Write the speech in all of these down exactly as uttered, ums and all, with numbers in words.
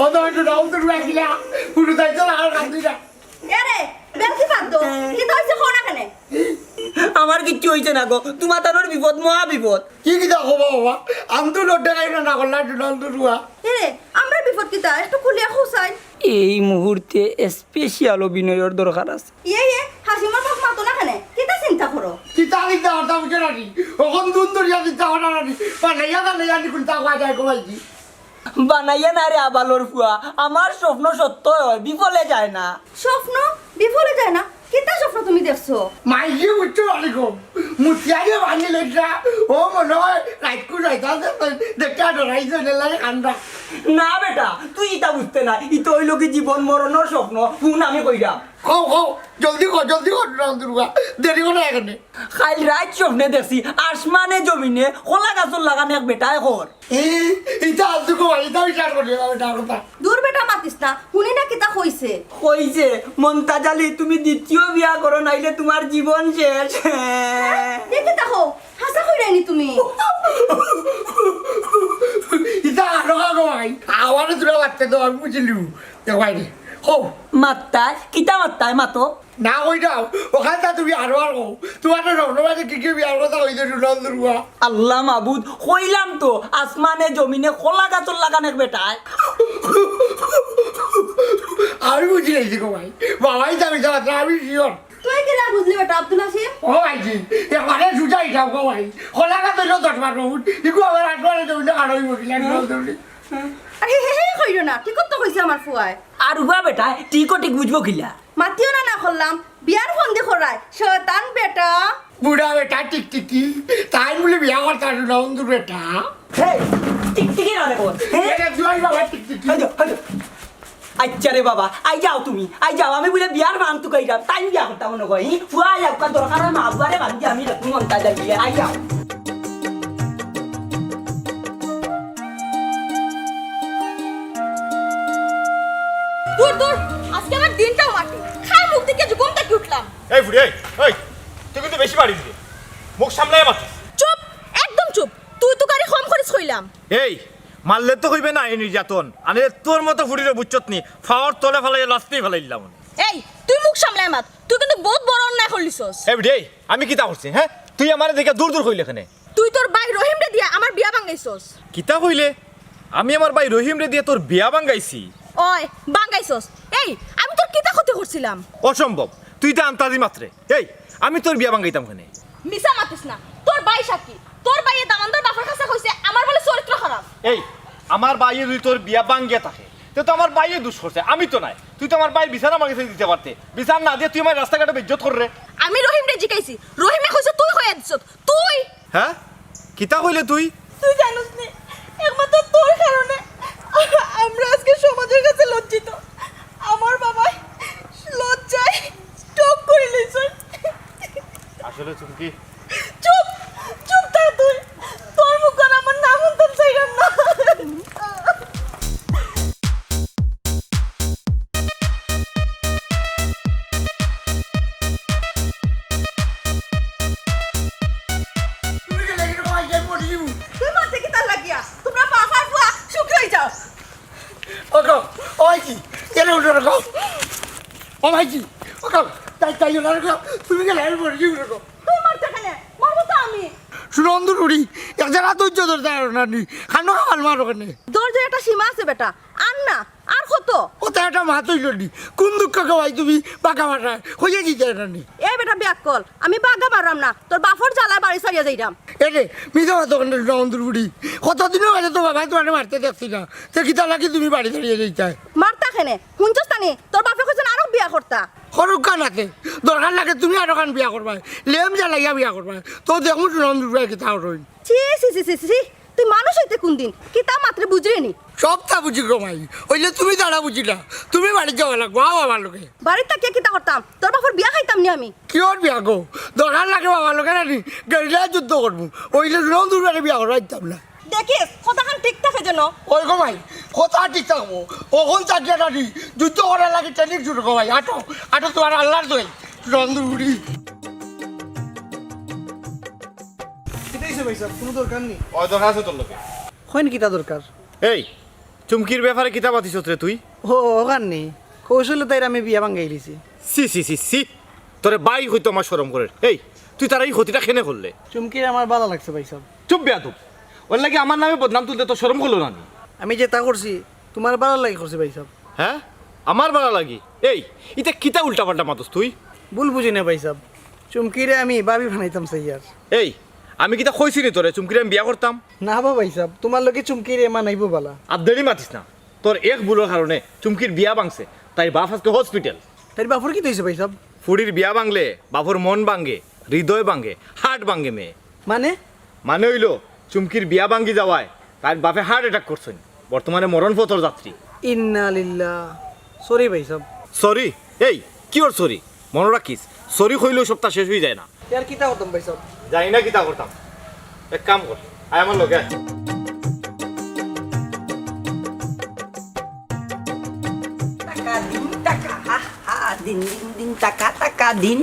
অত হয়তো না, অত রুয়া গিলা, পুরো তাই তো আর কান্দি না। এরে, বেলকি বাদ দো। কিতা অইছে, কও না কেনে? আমার কিচ্ছু অইছে না গো, তুমার তানোর বিপদ, মহা বিপদ। কি কিতা কবা বাবা? আমি তো লড্ডে খাই না, না করলা, ডুনাল তো রুয়া। এরে, আমরার বিপদ কিতা? একটু খুলিয়া কও চাই। এই মুহূর্তে স্পেশাল অভিনয়র দরকার আছে। ইয়ে, ইয়ে, হাসিমর মুখ মাতো না কেনে? কিতা চিন্তা করো? কিতা চিন্তা করতাম বুঝে রাখি? অখন দুন দরিয়া চিন্তা করা রাখি। বানাইয়া বানাইয়া নিকুল তা কওয়া যায় কমাইছি। বানাইয়া না রে আবালর ফুয়া, আমার স্বপ্ন সত্য হয়, বিফলে যায় না। স্বপ্ন বিফলে যায় না? কিতা স্বপ্ন তুমি দেখছো? মাইজি উচ্চ আলিকম, মুতিয়ারে ভাঙি লেখা, ও মনে হয় রাইতকু যাইতা আছে, দেখতে ডরাইছে, নেলাই কান্দা। না বেটা, তুই ইতা বুঝতে না, ইতা অইলো কি জীবন মরণর স্বপ্ন, হুন আমি কইরাম। কও, কও, জলদি কও, জলদি কও, রাম দুর্গা, দেরি করো না এখানে। কাইল রাইত স্বপ্নে দেখছি, আসমানে জমিনে কলা গাছর লাগান এক বেটায় কর। ই, ইতা আলতু কও, ইতা বিশ্বাস করি না, ইতা কথা। দূর বেটা, মাতিস না, হুনি না কিতা কইছে। কইছে, "মন্তাজ আলী, তুমি দ্বিতীয় বিয়া করো, নাইলে তুমার জীবন শেষ।" দেখি তা কও, হাছা কইরায়নি তুমি। ইতা আরো আগে ভাই, আমারে তোরা মাততে দাও, আমি বুঝিলু। দেখো ভাই রে, কও। মাত্তায়, কিতা মাত্তায়, মাতো। না কইরাম, অখানতা তুমি আরো আর কও। তুমার তো স্বপ্ন মাঝে কি কি বিয়ার কথা কইছে, ডুনাল দুর্গা। আল্লাহ মাবুদ, কইলাম তো, আসমানে জমিনে কলা গাছর লাগান এক বেটায়। আমি বুঝি লাইছি গো ভাই। বাবাই যাবে, যাবে, আমি sure। তুই কিলা বুঝলি বেটা, আব্দুল হাসিম? ও ভাইজি, এবারে সুজা হিসাব গো ভাই। কলা গাছ অইলো দশ বারো ফুট, ইগু আবার আট বারো জমিনে কারো অইবো কিলা, ডুনাল দুর্গা। আরে হে হে কইরো না, ঠিক তো কইছে আমার ফুয়ায়। আর উবা বেটা, ঠিক ঠিক বুঝবো কিলা? মাতিও না, না করলাম, বিয়ার ফন্দি করায়, শয়তান বেটা। বুড়া বেটা টিকটিকি, তাই বলে বিয়া করতা না, বন্ধু বেটা। হেই, টিকটিকি না দেখো, হ্যাঁ? এটা জুয়াই বাবা টিকটিকি। হই যাও, হই যাও। আচ্ছা রে বাবা, আই যাও তুমি, আই যাও, আমি বলে বিয়ার মান তুকাইরাম, তাই বিয়া করতাম মনে করি, ফুয়া যাও, কার দরকার হয় মা বুয়ারে বান্ধি আমি রাখুন মন্তাজ আলী, আই যাও। দূর, দূর, আজকে আমার দিনটাও মাটি। খাই মুখ দেখে যে ঘুম থেকে উঠলাম। এই ফুড়ি, এই, এই, তুই কিন্তু বেশি বাড়ি দিলি। মুখ সামলায় মাতিস। চুপ, একদম চুপ। তুই তো গাড়ি কম করিস কইলাম। এই, মারলে তো কইবে না এই নির্যাতন। আরে তোর মতো ফুড়িরে বুঝছত নি, ফাওর তলে ফালাইয়া লাস্তেই ফালাইলাম। এই, তুই মুখ সামলায় মাত। তুই কিন্তু বহুত বড় অন্যায় করলিছস। এই ফুড়ি, এই, আমি কিতা করছি, হ্যাঁ? তুই আমারে দেখে দূর দূর কইলে কেনে? তুই তোর ভাই রহিমরে দিয়া আমার বিয়া ভাঙ্গাইছস। কিতা কইলে? আমি আমার ভাই রহিমরে দিয়া তোর বিয়া ভাঙ্গাইছি? অয়, ভাঙ্গাইছস। এই, আমি তোর কিতা ক্ষতি করছিলাম? অসম্ভব, তুই তো আন্তাজি মাতরে। এই, আমি তোর বিয়া ভাঙ্গাইতাম কেনে? মিছা মাতিস না, তোর ভাই সাক্ষী। তোর ভাইয়ে দামান্দর বাপর কাছে কইছে আমার বলে চরিত্র খারাপ। এই, আমার ভাইয়ে যদি তোর বিয়া ভাঙ্গিয়া থাকে, তে তো আমার ভাইয়ে দোষ করছে, আমি তো নায়। তুই তো আমার ভাইর বিচার আমার কাছে দিতে পারতে। বিচার না দিয়া তুই আমার রাস্তাঘাটে বেইজ্জত কররে। আমি রহিমরে জিকাইছি, রহিমে কইছে তুই কইয়া দিছস। তুই? হ্যাঁ? কিতা কইলে তুই? তুই জানোস নি, একমাত্র তোর কারণে আমরা আজকে সমাজের কাছে লজ্জিত। আমার বাবায় লজ্জায় stroke করি লইছে। আসলে চুমকি, চুপ! চুপ থাক তুই! তোর মুখ আর আমার নাম হুনতাম চাইলাম না। তুই মারতে কিতা লাগিয়া? তোমরা বাপ আর ফুয়া সুখী অই যাও। ওগো, ও ভাইজি, এরে উঠো ওগো। ও ভাইজি, ওগো, তাই, তাই ওঠো ওগো। তুমি গেলে আমি মরি যাইমু ওগো। তুই মারতে কেনে? মারবো তো আমি। হুনো অন্ধুর বুড়ি, এক জাগা ধৈর্য ধরতে পারো না নি। কান্দো কামাল মারো কেনে? ধৈর্যর একটা সীমা আছে বেটা। আর না, আর কত? ওটা একটা মাত অইলো নি। কোন দুঃখ খাওয়াই তুমি বাঁকা মারায়? কইয়া দিতে না নি। এই বেটা বেয়াক্কল, আমি বাগা মাররাম না, তোর বাপর জ্বালায় বাড়ি ছাড়িয়া যাইরাম। এরে, মিছা মাতো কেনে হুনো অন্ধুর বুড়ি? কতদিনও আগে তো বাবায় তোমারে মারতে দেখছি না। তে কিতা লাগি তুমি বাড়ি ছাড়িয়া যাইতায়? মারতা কেনে? হুনছস তা নি? তোর বাপে কইছইন আরক বিয়া করতা। করুক্কা নাতে, দরকার লাগে তুমি আরোখান বিয়া করবায়, লেম জ্বালাইয়া বিয়া করবায়, তো দেখমু হুনো অন্ধুর বুড়ি কিতা করইন। ছি, ছি, ছি, ছি, ছি, ছি। তুই মানুষ অইতে কুনদিন? কিতা মাতরে বুঝরে নি? সবতা বুঝি গো মাই, অইলে তুমি তারা বুঝিলা, তুমি বাড়িত যাওয়া লাগবো, আও আমার লগে। বাড়িত থাকিয়া কিতা করতাম? তোর বাপর বিয়া খাইতাম নি আমি? কিয়র বিয়া গো? দরকার লাগে বাবার লগে নানি, গেরিলা যুদ্ধ করমু, অইলে হুনো অন্ধুর বুড়িরে বিয়া করাইতাম না। দেখিস, কথাখান ঠিক থাকে যেন। ওই গো মাই, কথা ঠিক থাকবো। অখন থাকিয়া নানি, যুদ্ধ করার লাগি training শুরু গো মাই। আটো, আটো তোমার আল্লাহর দোয়াই, হুনো অন্ধুর বুড়ি। কিতা অইছে ভাইসাব? কুনু দরকার নি? ওই দরকার আছে তোর লগে। কইন কিতা দরকার? এই, চুমকির ব্যাপারে কিতা মাতিছত রে তুই? ও, অখান নি। কৌশলে তাইর আমি বিয়া ভাঙ্গাইলিছি। ছি, ছি, ছি, ছি। তোরে ভাই কইতো আমার শরম করের। এই, তুই তারে ই ক্ষতিটা কেনে করলে? চুমকিরে আমার ভালা লাগছে ভাইসাব। চুপ বেয়াদব। অর লাগি আমার নামে বদনাম তুলতে তোর শরম করলো না নি? আমি যেতা করছি, তুমার ভালার লাগি করছি ভাইসাব। হ্যাঁ? আমার ভালার লাগি? এই, ইতা কিতা উল্টাপাল্টা মাতস তুই? ভুল বুঝি না ভাইসাব, চুমকিরে আমি ভাবি বানাইতাম চাইয়ার। এই, আমি কিতা কইছি নি তোরে চুমকিরে আমি বিয়া করতাম? না বা ভাইসাব, তুমার লগে চুমকিরে মানাইবো ভালা। আর দেরি মাতিস না। তোর এক ভুলর কারণে চুমকির বিয়া ভাঙছে। তাইর বাপ আজকে hospital। তাইর বাপর কিতা অইছে ভাইসাব? ফুড়ির বিয়া ভাঙলে বাপর মন ভাঙে, হৃদয় ভাঙে, heart ভাঙে মেয়ে। মানে? মানে অইলো, চুমকির বিয়া ভাঙ্গি যাওয়ায় তাইর বাপে heart attack করছইন। বর্তমানে মরণ পথর যাত্রী। ইন্না লিল্লাহ। Sorry ভাইসাব। Sorry? এই, কিওর sorry? মনো রাখিস, sorry কইলেউ সবতা শেষ অইযায় না। তে আর কিতা করতাম ভাইসাব? জানি না কিতা করতাম। এক কাম কর, আয় আমার লগে আয়। টাকা দিন, টাকা, হা, হা, দিন, দিন, দিন, টাকা, টাকা দিন।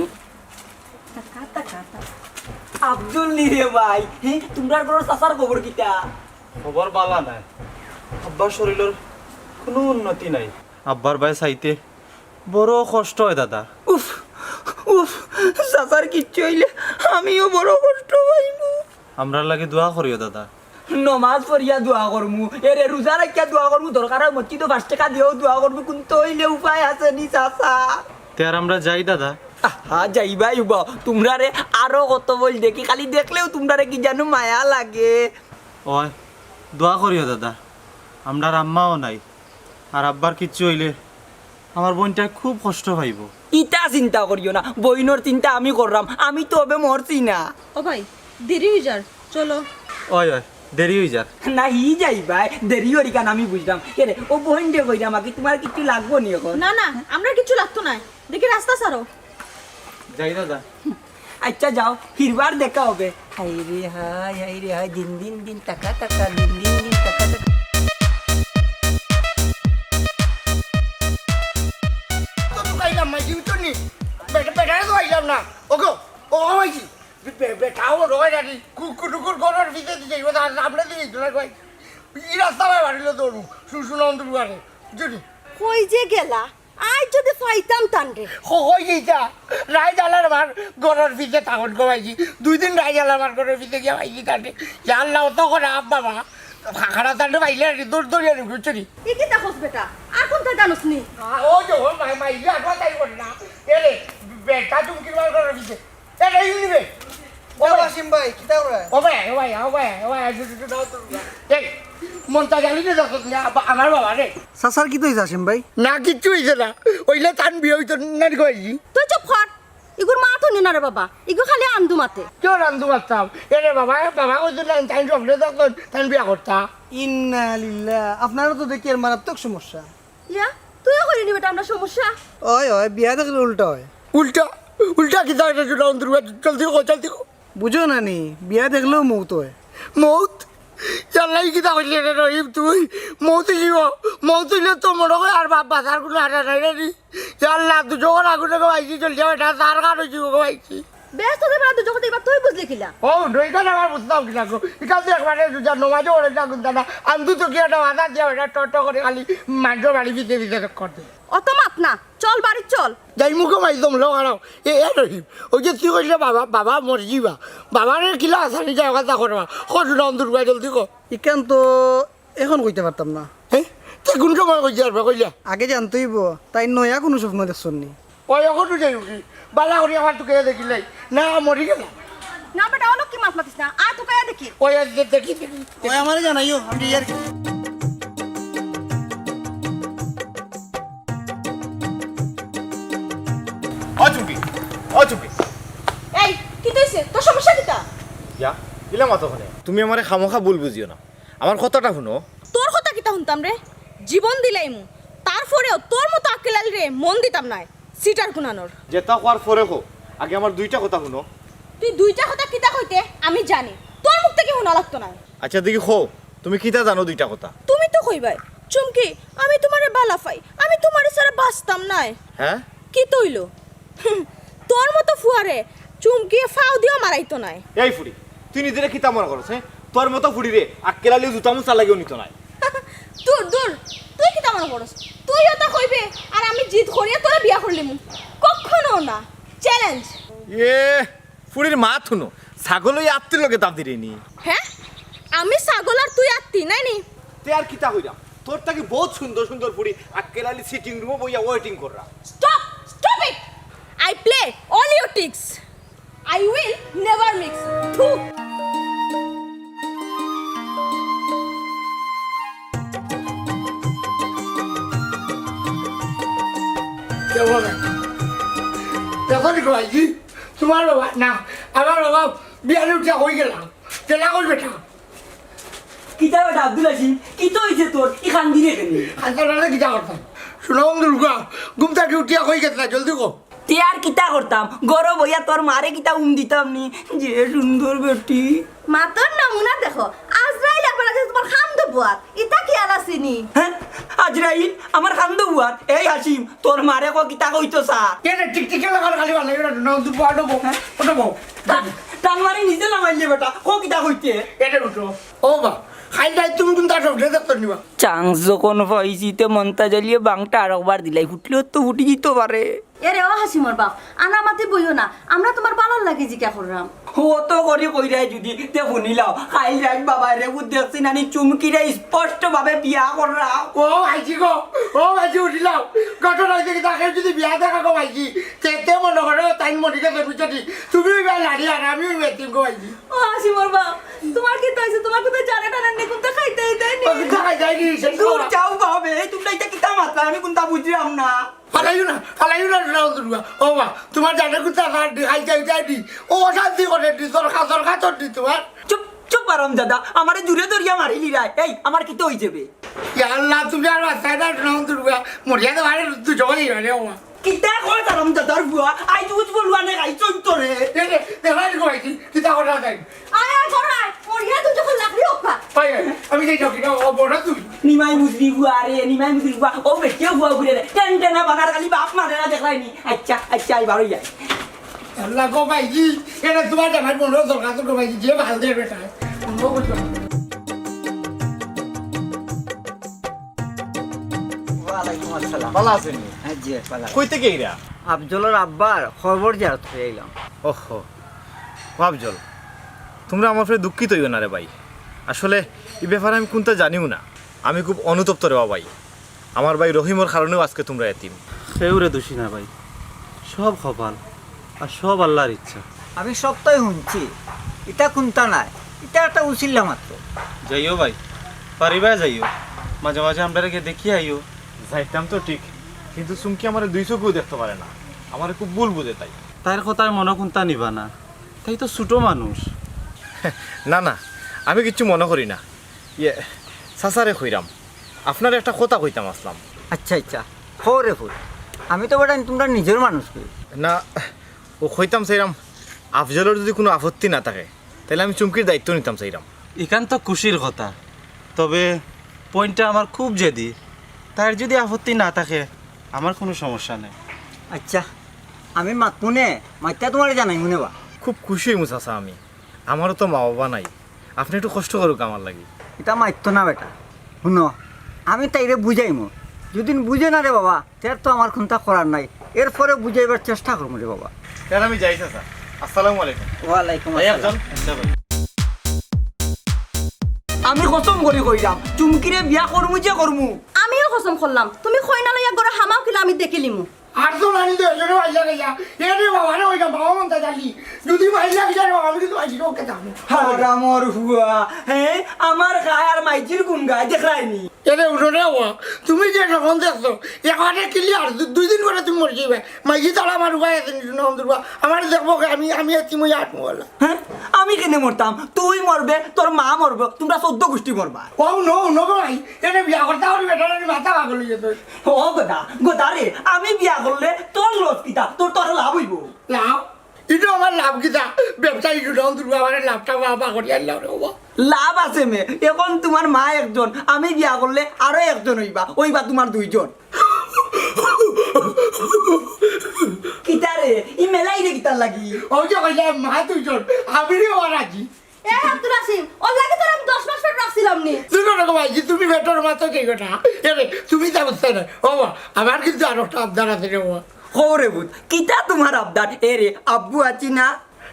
টাকা, টাকা, টাকা। আব্দুল নি রে ভাই, হে, তুমরার ঘরর চাচার খবর কিতা? খবর ভালা নায়, আব্বার শরীলর কুনু উন্নতি নাই। আব্বার বায় চাইতে বড় কষ্ট অয় দাদা। উফ, উফ, চাচার কিচ্ছু অইলে আমিও বড় কষ্ট পাইমু। আমরার লাগি দোয়া করিও দাদা। নমাজ পড়িয়া দোয়া করমু, এরে রোজা রাখিয়া দোয়া করমু, দরকার অয় মসজিদো পাঁচ টেকা দিয়াও দোয়া করমু, কুন্তা অইলে উপায় আছে নি চাচা? তে আর আমরা যাই দাদা। আহা, যাইবায় উবাও, তুমরারে আরো কত বইল দেখি, খালি দেখলেউ তুমরারে কি জানু মায়া লাগে। অয়, দোয়া করিও দাদা, আমরার আম্মাও নাই, আর আব্বার কিচ্ছু অইলে আমার বইনটায় খুব কষ্ট পাইবো। ইতা চিন্তা করিও না, বইনর চিন্তা আমি কররাম, আমি তো অবে মরছি না। ও ভাই, দেরি অইযার, চলো। অয়, অয়, দেরি অইযার। না, হি যাইবায়, দেরি অরিকান আমি বুঝরাম। এরে, ও বইনরে কইরাম আগে, তুমার কিচ্ছু লাগবো নি অখন? না, না, আমরার কিচ্ছু লাগতো নায়। দেখি রাস্তা ছাড়ো। যাই দাদা। আইচ্ছা যাও, হিরবার দেখা অইবো। হায় রে হায়, হায় রে হায়, দিন দিন দিন টাকা টাকা, দিন দিন দিন টাকা টাকা। তো তো খাইলাম না, জিম তো নি। বেটা, বেটারে তো খাইলাম না। ওগো, ও ভাইজি, বে-, বেটাও রয় না নি। কু-, কুটুকুর ঘরর ভিতরে দিয়ে যাইবো, তার সামনে দিয়ে যাইবো না ভাই। এই রাস্তা ভাই বাড়িলে দৌড়ু, শু-, শুনো অন্তর বারে। বুঝলি? কই যে গেলা? আইজ যদি পাইতাম তানরে। হ-, হই গেইতা। রাইত আলার আমার ঘরর ভিতরে থাকন গো ভাইজি। দুই দিন রাইত আলার আমার ঘরর ভিতরে গিয়া ভাইজি তানরে। ইয়া আল্লাহ, অত করে আপ বাবা। খাড়া তানরে পাইলে আর দৌড় দৌড়ি আর ঘুরছে নি। ই কিতা কস বেটা? আর কুন্তা জানোস নি? আ, ও যে, ও মাই, মাই, ইয়া, আগুয়া তাই করে না। এ রে, বেটা তুমি কি বার ঘরর ভিতরে? এ রে, ইউনি বে। ও ভাই। ওয়াসিম ভাই, কিতা করে? ও ভাই, ও ভাই, ও ভাই, ও ভাই, আজু, আজু, আজু, আজু, আজু। এই, মনটা জানি না যখন না, আবা-, আমার বাবা রে। চাচার কিতা অইছে আসিম ভাই? না, কিচ্ছু অইছে না। অইলে তান বিয়া অইতো না রে কইছি। তুই চুপ কর। ইগুর মাত হুনিও না রে বাবা। ইগু খালি আন্দু মাতে। কিওর আন্দু মাততাম? এ রে বাবা, বাবা কইতো না, তাই স্বপ্নে দেখতো, তাই বিয়া করতা। ইন্না লিল্লাহ। আপনারও তো দেখি এর মারাত্মক সমস্যা। ইয়া, তুইও কইলি নি বেটা আমরার সমস্যা? অয়, অয়, বিয়া দেখলে উল্টা অয়। উল্টা? উল্টা কিতা অয় রে, জুড়া অন্তর, জলদি কও, জলদি কও। বুঝো না নি, বিয়া দেখলেও মৌত অয়। মৌত? ইয়াল্লা, ই কিতা কইলে রে রহিম তুই? মৌত অইব? মৌত অইলে তো মনে হয় আর বাপ বাঁচার কুনু আশা নাই রে নি। ইয়াল্লা, দুজখর আগুনে গো আইছি, জলদি বেটা, তার কার অইছি গো আইছি। বেহেস্তো যাইবা না দুজখো যাইবা, তুই বুঝলি কিলা? ও, নইকা না, আমার বুঝতাম কিলা গো। ইটা তো একবারে রোজা নমাজও পড়ে না, গুনতা না। আন্দু তো কি একটা বাধা দিয়া, ওটা ট ট করে খালি মানষর বাড়ি ভিতরে ভিতরে চক্কর দেয়। অত মাত না, চল বাড়ি চল। যাইমু গো মাই দম লও, খাড়াও। এ, এ রহিম, ওই যে তুই কইলে বাবা, বাবা মরজিবা। বাবারে কিলা আসানি যায়, কথা করবা। কত না অন্তর ভাই, জলদি কর। ইখান তো এখন কইতে পারতাম না। হ্যাঁ? তে কোন সময় কইতে পারবা, কইলা? আগে জানতে অইব, তাই নয়া কুনু স্বপ্ন দেখছইন নি? ওই এখন তো যাই উঠি। বালা করি আমার তো কেউ দেখিলাই। না, মরি গেল। না বেটা, অলক্ষী মাত মাতিস না। আয় তুকাইয়া দেখি। ওই আর দে-, দেখি, দেখি। ওই আমারে জানাইও, আমি ইয়ার কি। ও চুমকি, ও চুমকি। এই, কিতা অইছে? তোর সমস্যা কিতা? ইয়া, ইলা মাতো কেনে? তুমি আমারে খামোখা ভুল বুঝিও না। আমার কথাটা হুনো। তোর কথা কিতা হুনতাম রে? জীবন দিলাইমু, তারপরেও তোর মতো আক্কেল আলীরে মন দিতাম নায়। সিটার কুনানোর। যেতা কওয়ার পরে কও, আগে আমার দুইটা কথা হুনো। তুই দুইটা কথা কিতা কইতে আমি জানি, তোর মুখ থাকি হুনা লাগতো নায়। আচ্ছা দেখি কও, তুমি কিতা জানো দুইটা কথা? তুমি তো কইবায়, চুমকি, আমি তুমারে বালা পাই, আমি তুমারে ছাড়া বাঁচতাম নায়। হ্যাঁ? কিতা অইলো? হুম, তোর মতো ফুয়ারে চুমকিয়ে ফাও দিয়াও মারাইতো নায়। এই ফুড়ি, তুই নিজরে কিতা মনে করস, হ্যাঁ? তোর মতো ফুড়িরে আক্কেল আলীও জুতা মুছা লাগিও নিতো নায়। দূর, দূর, আমার বড়। তুই ওটা কইবে, আর আমি জিদ করিয়া তোরে বিয়া করলিমু। কখনো না। চ্যালেঞ্জ। ইয়ে, ফুড়ির মাত হুনো, ছাগল ওই আত্তির লগে দাম দিরে নি। হ্যাঁ, আমি ছাগল আর তুই আত্তি, নাই নি? তে আর কিতা কইরাম, তোর থাকি বহুত সুন্দর সুন্দর ফুড়ি আক্কেল আলী সিটিং রুমো বইয়া ওয়েটিং কররা। Stop, stop it. I play all your tricks. I will never mix. থু। কেমন? দেখো নি গো ভাইজি, তোমার বাবা না, আমার বাবা বিয়ানে উঠিয়া কই গেলাম, কেলা কই বেটা? কিতা বেটা আব্দুল হাসিম, কিতা অইছে তোর? ই কান্দিরে কেনে? কান্দা নালে কিতা করতাম? শুনো বন্ধু, লুকা, ঘুম থাকি উঠিয়া কই গেছে না, জলদি কো। তে আর কিতা করতাম? গরব অইয়া তোর মারে কিতা উম দিতাম নি? যে সুন্দর বেটি। মাতর নমুনা দেখো, আজরাইল একবার আছে তোমার খান্দো বুয়াত। ইতা কি আর আছে নি? হ্যাঁ? আজরাইল? আমার খান্দো বুয়াত? এই হাসিম, তোর মারে ক কিতা কইতো চা? এ রে, টিকটিকি লাগার খালি ভালো লাগে না, না, তুই পাঠো বউ, হ্যাঁ? ওটা বউ। টা-, টান মারি নিচে নামাইলে বেটা, ক কিতা কইতে? এ রে, উঠো। ও বা, খাইল যাই তুমি কিন্তু আর সব দেখতে নিবা। চান্স যখন পাইছি, তে মনটা জ্বালিয়ে বাংটা আরেকবার দিলাই, ফুটলেও তো ফুটি দিতে পারে। এরে ও হাসিমর বাপ, আনামাতি বইও না, আমরা তোমার বালার লাগি জিকা কররাম। ও তো করি কইরাই যদি, তে হুনিলাও, খাইল রাইত বাবা রে বুঝ দেখছি নানি চুমকিরে স্পষ্ট ভাবে বিয়া কররা। ও ভাইজি গো, ও ভাইজি উঠিলাও, ঘটনা হইছে কি তাকে যদি বিয়া দেখা গো ভাইজি, তে তে মনে করো তাই মরি গেছে বুঝছো নি? তুমি ওই নারী আর আমি ওই মেয়ে গো ভাইজি। ও হাসিমর বাপ, তোমার কিতা অইছে? তোমার কিতা জানে টানে নি? কোনটা খাইতে হইতে নি? ও কিতা খাইতে হইনি? শেষ দূর করা। যাও বাবা, এই তোমরা এটা কিতা মাতলা? আমি কোনটা বুঝলাম না। ফালাইও না, ফালাইও না, রাহুল দুর্গা। ও মা, তোমার জানে কোনটা খাইতে হইতে নি? ও অশান্তি করে নি, তোর খা-, তোর খাতর নি তোমার। চুপ, চুপ, আরাম দাদা, আমারে জুরে ধরিয়া মারিলি রায়। এই, আমার কিতা অই যাবে? ইয়া আল্লাহ, তুমি আর বাঁচাই না, রাহুল দুর্গা। মরিয়া তো আরে তুই জবাই রে, ও মা। কিতা কয় তারাম দাদার বুয়া? আই তুই বলুয়া নে, আই চৈতরে। এ রে, দেখা রে, কই কি? কিতা করা যায়? আয়, আয়, ঘর আয়। মরিয়া তুই যখন লাকড়ি হোক খা। আয়, আয়, আমি যাই যাও, কিনা, ও বড় তুই। নিমাই মুজরি বুয়া রে, নিমাই মুজরি বুয়া। ও বেটিও বুয়া ঘুরে রে। টেন টেনা বানার খালি বাপ মারে না দেখলাই নি। আচ্ছা, আচ্ছা, আই বারো যাই। আল্লাহ গো ভাইজি, এটা তোমার জামাই মনে হয় দরকার তো গো ভাইজি, যে ভালো দেবে বেটা। মনে হয় বুঝলাম। ওয়ালাইকুম আসসালাম। ভালা আছইন নি? হ্যাঁ, জি, ভালা। কই থাকি আইরা? আফজলর আব্বার কবর জিয়ারত করি আইলাম। ওহো, ও আফজল, তুমরা আমার উপরে দুঃখিত অইও না রে ভাই। আসলে ই ব্যাপারে আমি কুন্তা জানিও না। আমি খুব অনুতপ্ত রে বা ভাই। আমার ভাই রহিমর কারণেউ আজকে তুমরা এতিম। কেউরে দুষি না ভাই, সব কপাল। আর সব আল্লার ইচ্ছা। আমি সবটাই হুনছি, ইটা কুন্তা নায়, ইটা একটা উছিল্লা মাত্র। যাইও ভাই, পারিবায় যাইও, মাঝে মাঝে আমরারে গিয়া দেখিয়া আইও। যাইতাম তো ঠিক, কিন্তু চুমকি আমারে দুই চউখেউ দেখতো পারে না, আমারে খুব ভুল বুঝে তাই। তাইর কথায় মনো কুন্তা নিবা না, তাই তো ছোট মানুষ। না না, আমি কিচ্ছু মনো করি না। ইয়ে, চাচারে কইরাম, আপনারে একটা কথা কইতাম আছলাম। আচ্ছা, আচ্ছা, কও রে ফুত, আমি তো বেটা তুমরার নিজর মানুষ কই। না, ও কইতাম চাইরাম, আফজলর যুদি কুনু আপত্তি না থাকে, তাইলে আমি চুমকির দায়িত্ব নিতাম চাইরাম। ইখান তো খুশির কথা, তবে পইনটা আমার খুব জেদি, তাইর যুদি আপত্তি না থাকে, আমার কুনু সমস্যা নাই। আচ্ছা, আমি মাতমুনে, মাতিয়া তুমারে জানাইমুনে বা। খুব খুশি অইমু চাচা আমি, আমারও তো মা বাবা নাই, আপনে একটু কষ্ট করউক্কা আমার লাগি। ইতা মাতিও না বেটা, হুনো, আমি তাইরে বুঝাইমু, যুদি বুঝে না রে বাবা, তে তো আমার কুন্তা করার নাই, এরপরে বুঝাইবার চেষ্টা করমু রে বাবা। তে আমি যাই চাচা, আসসালামু আলাইকুম। ওয়ালাইকুম আসসালাম। আচ্ছা ভাই। আমি কসম করি কইরাম, চুমকিরে বিয়া করমু যে করমু। আমিও কসম করলাম, তুমি কইনা লইয়া ঘরো হামাও কিলা আমি দেখিলিমু। আর তো নানি তো এজন্য মাইলা গেলা। এ রে বাবা রে, ওইটা বাবা মন তাই জানি। যদি মাইলা গেলা রে বাবা, আমি কিন্তু মাইজি ওকে যাবো। হারামর ফুয়া, হ্যাঁ? আমার গায়ে আর মাইজির গুণ গায়, দেখরায়নি? এ রে উঠো রে বাবা, তুমি যে স্বপ্ন দেখছো, এখানে ক্লিয়ার, দু-, দুই দিন পরে তুমি মরি যাইবে। মাইজি তারা আমার উপায় আছে নি, শুনো, দুর্বা। আমার দেখবো কে, আমি, আমি আছি, মই আট মোবাইল। হ্যাঁ? আমি কেনে মরতাম? তুই মরবে, তোর মা মরবে, তুমরা চৌদ্দ গুষ্টি মরবা। ও নো, নো গো ভাই, এরে বিয়া করতে আমার বেটার মাথা পাগল হয়ে যেত। ও গদা, গদা রে, আমি বিয়া করলে তোর লস কিতা? তোর তো আরো লাভ অইবো। লাভ? ইটা আমার লাভ কিতা? ব্যবসায়ী গুলো দুর্গা আমার লাভটা বাবা করি আনলাম রে বাবা। লাভ আছে মে, এখন তুমার মা একজন, আমি বিয়া করলে আরো একজন অইবা, অইবা তুমার দুইজন। কিতা রে, ই মেলাই রে কিতার লাগি? ওই যে কইলে মা দুইজন, আমি রে ওরা কি? এ আব্দুল আসিম, ওর লাগি তোর আমি দশ মাস পেট রাখছিলাম নি। দুই রকম ভাইজি, তুমি পেটর মাথা ঠিক না। এরে, তুমি তা বুঝতে না। ও বাবা, আমার কিন্তু আরো একটা আবদার আছে রে বাবা। খবরে বুঝ, কিতা তোমার আবদার? এরে, আব্বু আছি না?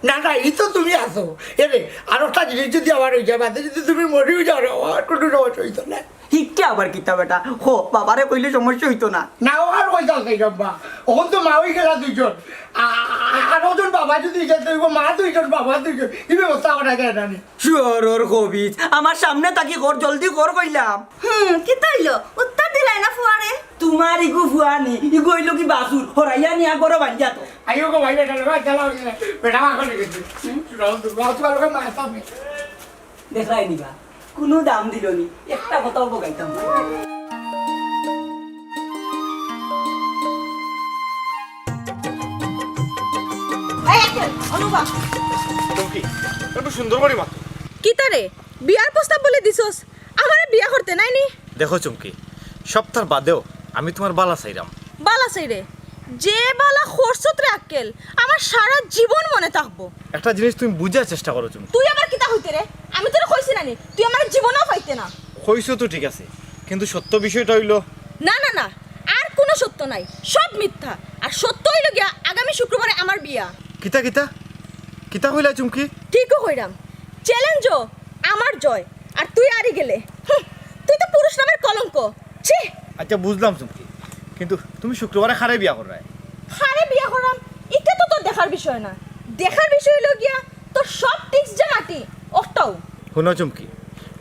না, না, এই তো তুমি আছো। এরে, আরো একটা জিনিস যদি আমার হয়ে যায়, বাদে যদি তুমি মরিও যাও রে বাবা, আমার কোনো সমস্যা হইতো না। হিকটা আবার কিতা বেটা? হো, বাবারে কইলে সমস্যা হইতো না। না, ও আর কইতাম সেই রব্বা। ওখান তো মা হয়ে গেলা দুইজন। আ-, আ-, আরো জন বাবা যদি হয়ে যায়, তো মা দুইজন, বাবা দুইজন। এই ব্যবস্থা করা যায় না রে। শুয়োরর খবিজ, আমার সামনে থাকি কর, জলদি কর কইলাম। হুম, কিতা অইলো? উত্তর দিলাই না ফুয়ারে। তোমার ইগু ফুয়া নি, ইগু অইলো কি বাসুর, হরাইয়া নিয়া গরো বান্ধিয়া তো। আইও গো ভাই, বেটা, বেটা, চালাও, বেটা, মা করে গেছে। হুম? চুরাও তো, বাবা, তোমার লোকে মা সামনে। দেখলাই নিবা, কোনো দাম দিল নি, একটা কথাও বকাইতাম না। এই আঙ্কেল, অনুভব। তুমি একটু সুন্দর করে মাতো। কিতা রে, বিয়ার প্রস্তাব বলে দিছস? আমারে বিয়া করতে নাই নি? দেখো চুমকি, সপ্তাহ বাদেও আমি তোমার বালা চাইরাম। বালা চাইরে? যে বালা খরচত রে আক্কেল, আমার সারা জীবন মনে থাকবো। একটা জিনিস তুমি বুঝার চেষ্টা করো চুমকি। তুই আবার কিতা কইতে রে? আমি তোরে কইছি না নি, তুই আমার জীবনেও পাইতে না। কইছো তো ঠিক আছে, কিন্তু সত্য বিষয়টা হইলো। না, না, না, আর কোনো সত্য নাই, সব মিথ্যা। আর সত্য হইলো গিয়া আগামী শুক্রবারে আমার বিয়া। কিতা, কিতা? কিতা কইলা চুমকি? ঠিকও কইরাম, চ্যালেঞ্জও আমার জয়, আর তুই আরি গেলে। হুঁ, তুই তো পুরুষ নামের কলঙ্ক। ছি! আচ্ছা, বুঝলাম চুমকি, কিন্তু তুমি শুক্রবারে কারে বিয়া কররায়? কারে বিয়া করাম, ইটা তো তোর দেখার বিষয় না। দেখার বিষয় হইলো গিয়া তোর সব ট্রিক্স যে মাটি, অটাও। হুনো চুমকি,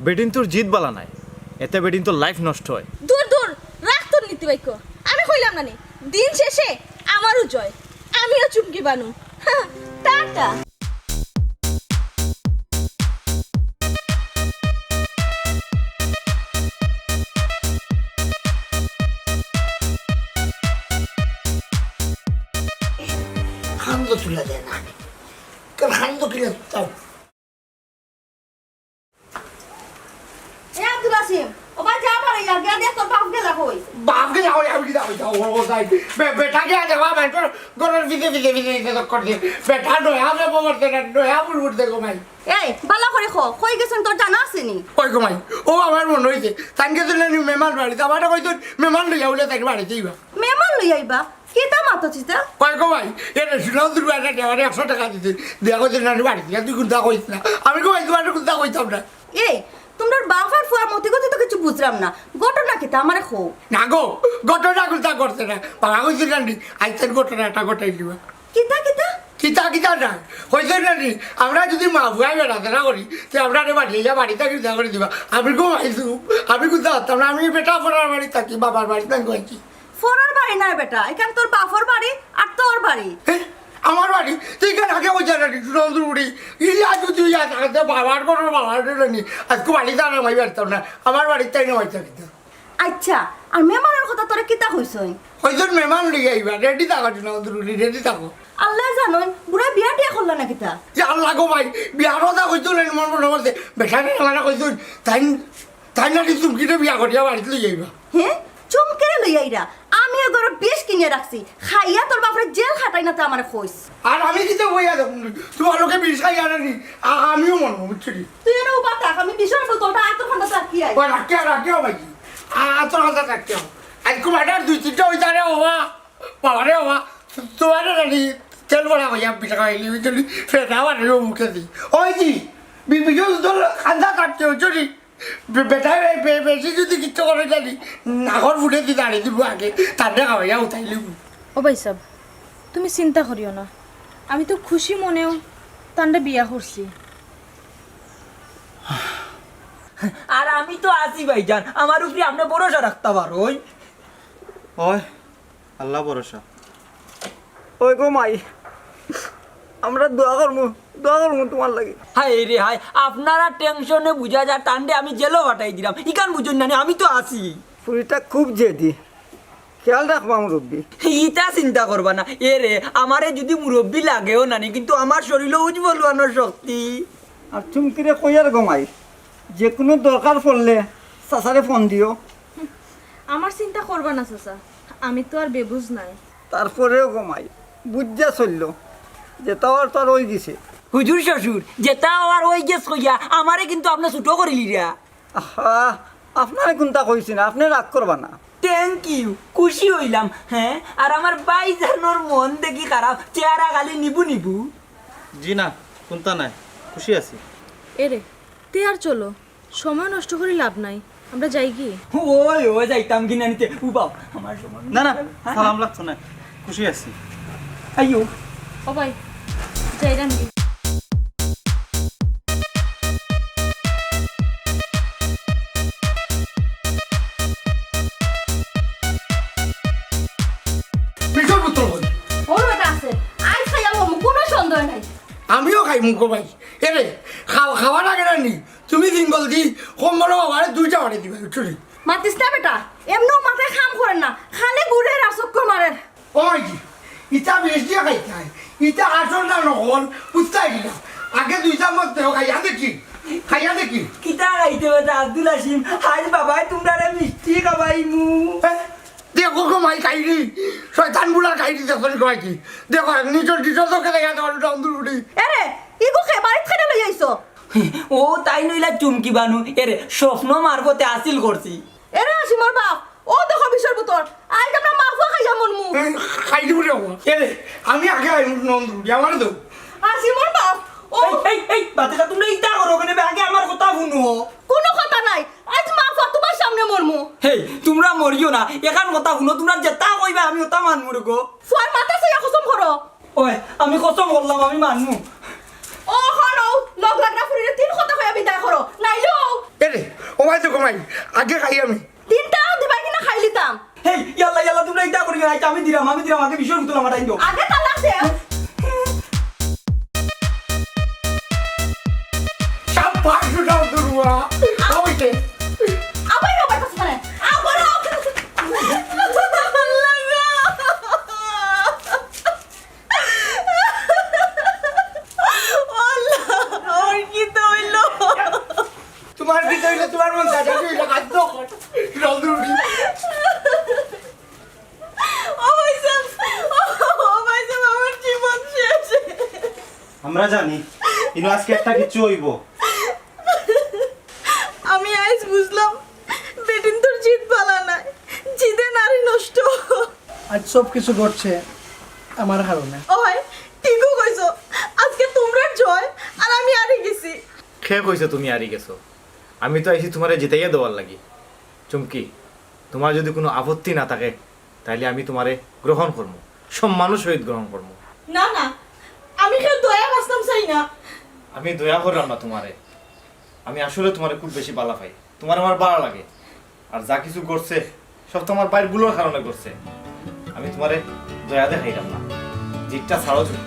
বেটিন্তর জিদ বালা নায়, এতে বেটিন্তর লাইফ নষ্ট হয়। দূর, দূর, রাখ তোর নীতিবাক্য। আমি কইলাম না নি, দিন শেষে আমারও জয়। আমিও চুমকি বানু। টাটা। খান্দ তুলে দেয় না। কার খান্দ কিলে তাও। এ আব্দুল আসিম, ও ভাই যা পারে ইয়ার, গিয়া দেখ তোর বাপ গেলা কই। বাপ গেলা কই, আমি কিতা কইতাম, ও, ও যাই। বে-, বেটা গিয়া দেখবা, ভাই, তোর ঘরের ভিতরে, ভিতরে, ভিতরে, ভিতরে চক্কর দিয়ে। বেটা নয়া হবে, বমর দেনা, নয়া বুলবুল দেখো, ভাই। এই, বালা করে ক, কই গেছইন তোর জানা আছে নি? কই গো ভাই, ও আমার মনে হইছে, তাইন গেছইন না নি মেহমান বাড়িত, আমারে কইছইন মেহমান লইয়া উলে তাইন বাড়িত আইবা। মেহমান লইয়া আইবা? কিতা মাতো চিতা? কয় গো ভাই, এরে শুনাও দুর্গা একটা দেওয়ারে একশো টাকা দিতে, দিয়া কইতে না বাড়ি দিয়া তুই কুন্তা কইস না। আমি কো ভাই তোমার কুন্তা কইতাম না। এই, তোমরার বাপ আর ফুয়ার মতি গতি তো কিছু বুঝলাম না, ঘটনা কিতা আমারে কও। না গো, ঘটনা কুন্তা করছে না, বাবা কইছে না নি, আইতেন ঘটনা একটা ঘটাই দিবা। কিতা কিতা? কিতা কিতা না, কইছে না নি, আমরা যদি মা ফুয়ায় বেড়াতে না করি, তে আমরা বাড়ি যা বাড়ি থাকি যা করে দিবা। আমি গো আইছু, আমি কুন্তা করতাম না, আমি বেটা পড়ার বাড়ি থাকি, বাবার বাড়ি থাকি কইছি। ফরর বাড়ি নায় বেটা, এখান তোর বাফর বাড়ি আর তোর বাড়ি। হে, আমার বাড়ি? তুই কেন আগে ওই জায়গাটি সুরন্দর উড়ি? ইয়া যদি ইয়া থাকতে বাবার কোনো বাবার জন্য নি। আজকে বাড়ি দাঁড়া ভাই বাড়িতাম না, আমার বাড়ির তাই না হইতে কিন্তু। আচ্ছা, আর মেহমানর কথা তোরে কিতা কইছইন? কইছইন মেহমান লই আইবা, রেডি থাকো সুরন্দর উড়ি, রেডি থাকো। আল্লাহ জানইন, বুড়া বিয়া টিয়া করলা না কিতা? ইয়া আল্লাহ গো ভাই, বিয়ার কথা কইছইন, মন মনে করছে, বেটা বেটা কইছইন, তাই তাই না রে চুমকিরে বিয়া করিয়া বাড়িত লই যাইবা। হে? চুমকিরে লই আইরা? আমি এ ঘরো বিষ কিনিয়া রাখছি। খাইয়া তোর বাপরে জেল খাটাই না তে আমারে কইস। আর আমি কিতা কইয়া দেখুন, তোমার লোকে বিষ খাইয়া আনানি, আ-, আমিও মরবো, বুঝছো নি? তুই এনে উবা থাক, আমি বিষর বোতলটা আতর খান্দাত রাখি আই। ওই রাখিয়া, রাখিয়া ভাই। আ-, আতর খান্দাত রাখিয়া। আজকে মার্ডার দুই তিনটা হইতা রে বাবা। বাবা রে বাবা, তোমার রানি তেল বড়া কইয়া বিষ খাইলি, বুঝছো নি? ফের আবার মুখে দি। ওই জি, বি-, বিষর বোতল খান্দাত রাখতে, বুঝছো নি? বে-, বেটায় বে-, বে-, বেশি যদি কিচ্ছু করে জানি, নাকর ফুটে দি দাঁড়িয়ে দিব আগে, তারপরে খাওয়াইয়া উঠাই লিব। ও ভাই সাহেব, তুমি চিন্তা করিও না, আমি তো খুশি মনেও তানরে বিয়া করছি। আর আমি তো আছি ভাইজান, আমার উপরে আপনে ভরসা রাখতা পারইন। ওই, আল্লাহ ভরসা। ওই গো মাই, আমরা দোয়া করমু, দোয়া করমু তোমার লাগি। হায় রে হায়, আপনারা টেনশনে বুঝা যায়, তানরে আমি জেলও পাঠাই দিলাম। ইখান বুঝইন না নি, আমি তো আছি। ফুরিটা খুব জেদি, খেয়াল রাখবা মুরব্বি। ইতা চিন্তা করবা না। এ রে, আমারে যদি মুরব্বি লাগেও না নি, কিন্তু আমার শরীরও উজ বলুয়ানোর শক্তি। আর চুমকিরে কইয়ার গো মাই, যে কোনো দরকার পড়লে চাচারে ফোন দিও। আমার চিন্তা করবা না চাচা, আমি তো আর বেবুঝ নাই। তারপরেও গো মাই, বুঝা চলল, যেটা অওয়ার তো আর অই গেছে। হুজুর শ্বশুর, যেটা অওয়ার অই গেছে কইয়া আমারে কিন্তু আপনে ছুটো করিলিরা। আহা, আপনারে কুনতা কইছি না, আপনে রাগ করবা না। Thank you, খুশি অইলাম। হ্যাঁ, আর আমার ভাইজানর মন দেখি খারাপ, চেহারা খালি নিবু নিবু। জি না, কুনতা নাই, খুশি আছি। এরে, তে আর চলো, সময় নষ্ট করি লাভ নাই, আমরা যাইগি। ওই, ওই, যাইতাম কিনা নিতে, উবাও, আমার সময় না, না, হ্যাঁ, সালাম হ্যাঁ। লাগতো না, খুশি আছি। আইও। ও ভাই, যাইরাম কি? মিশর পুত্র কই? ও বেটা আছে, আইজ খাইয়া মরমু, কুনু সন্দেহ নাই। আমিও খাইমু গো ভাই। এরে, খাও, খাওয়া লাগে না নি? তুমি সিঙ্গল দি, কম বড় বাবারে দুইটা বাড়ি দিবা, বুঝছো নি? মাতিস না বেটা, এমনেও মাথায় কাম করে না, খালি ঘুরে আর চক্কর মারে। ও মাইজি, ইটা বেশ দিয়া খাইতে হয়। ইটা আসল না নকল, বুঝতে গেলাম। আগে দুই চামচ দেও, খাইয়া দেখি, খাইয়া দেখি। কিতা খাইতে বেটা আব্দুল হাসিম? হায় বাবায়, তুমরারে মিষ্টি খাবাইমু। হ্যাঁ? দেখো গো মাই খাইরি, শয়তান বুড়া খাইরি দেখো নি কয় কি? দেখো, নিজর, নিজর চোখে দেখা দেখো, রন্দুর উড়ি। এরে, ইগু খে বাড়িত খাইতে লই আইছো? ও তাই নইলা চুমকি বানু, এরে স্বপ্ন মারফতে হাসিল করছি। এরে আসিমর বাপ, ও দেখো বিষর বোতল, আইজ আমরা মাফা খাইয়া মরমু। এই, খাইরি বুড়ি আমার। এরে, আমি আগে আই রন্দুর উড়ি, আমারে দেও। আসিমর বাপ, ও এই, এই, এই, বাতিজা, তুমরা ইতা করো কেনে বে? আগে আমার কথা হুনো। কুনু কথা নাই, আইজ মাফা তুমার সামনে মরমু। হেই, তুমরা মরিও না, এখান কথা হুনো, তুমরা যেতা কইবা আমি ওতা মানমু রে গো। ফুয়ার মাথা চাইয়া কসম করো। ওই, আমি কসম করলাম, আমি মানমু। ও, হনো, লগ লাগরা ফুরিরে তিন কথা কইয়া বিদায় করো, নাইলেও। এরে, ও ভাই তো কমাই, আগে খাই আমি। তিনটা দিবা কিনা খাইলিতাম। হেই, ইয়াল্লা, ইয়াল্লা, তুমরা ইতা করিও না, আচ্ছা, আমি দিলাম, আমি দিলাম, আগে বিষর বোতল আমার আইন দেও। আগে তালাক দেও। সাব্বাস, উঠাও তো রুয়া। ওই যে। আবার আবার কথা মানে। আবার আবার। আল্লাহ গো। আল্লাহ, আমার কিতা অইলো? তুমার কিতা অইলো? তুমার মন খারাপ অইলো? হাত ধর। রন্দুর উড়ি। ও ভাইসাব, ও ভাইসাব, আমার জীবন শেষ। আমরা জানি, ইনো আজকে একটা কিচ্ছু অইবো। আমি আইজ বুঝলাম, বেটিন্তর জিদ ভালা নায়, জিদে নারী নষ্ট। আজ সব কিছু ঘটছে আমার কারণে। ওই, ঠিকউ কইছো, আজকে তুমরার জয়, আর আমি হারি গেছি। কে কইছে তুমি হারি গেছো? আমি তো আইছি তুমারে জিতাইয়া দেওয়ার লাগি। চুমকি, তুমার যুদি কুনু আপত্তি না থাকে, তাইলে আমি তুমারে গ্রহণ করমু, সম্মানর সহিত গ্রহণ করমু। না, না, আমি কেউর দয়া বাঁচতাম চাই না। আমি দয়া কররাম না তুমারে, আমি আসলে তুমারে খুব বেশি ভালা পাই, তুমারে আমার ভালা লাগে। আর যা কিছু ঘটছে, সব তো আমার ভাইর ভুলর কারণে ঘটছে। আমি তুমারে দয়া দেখাইরাম না, জিদটা ছাড়ো তুমি।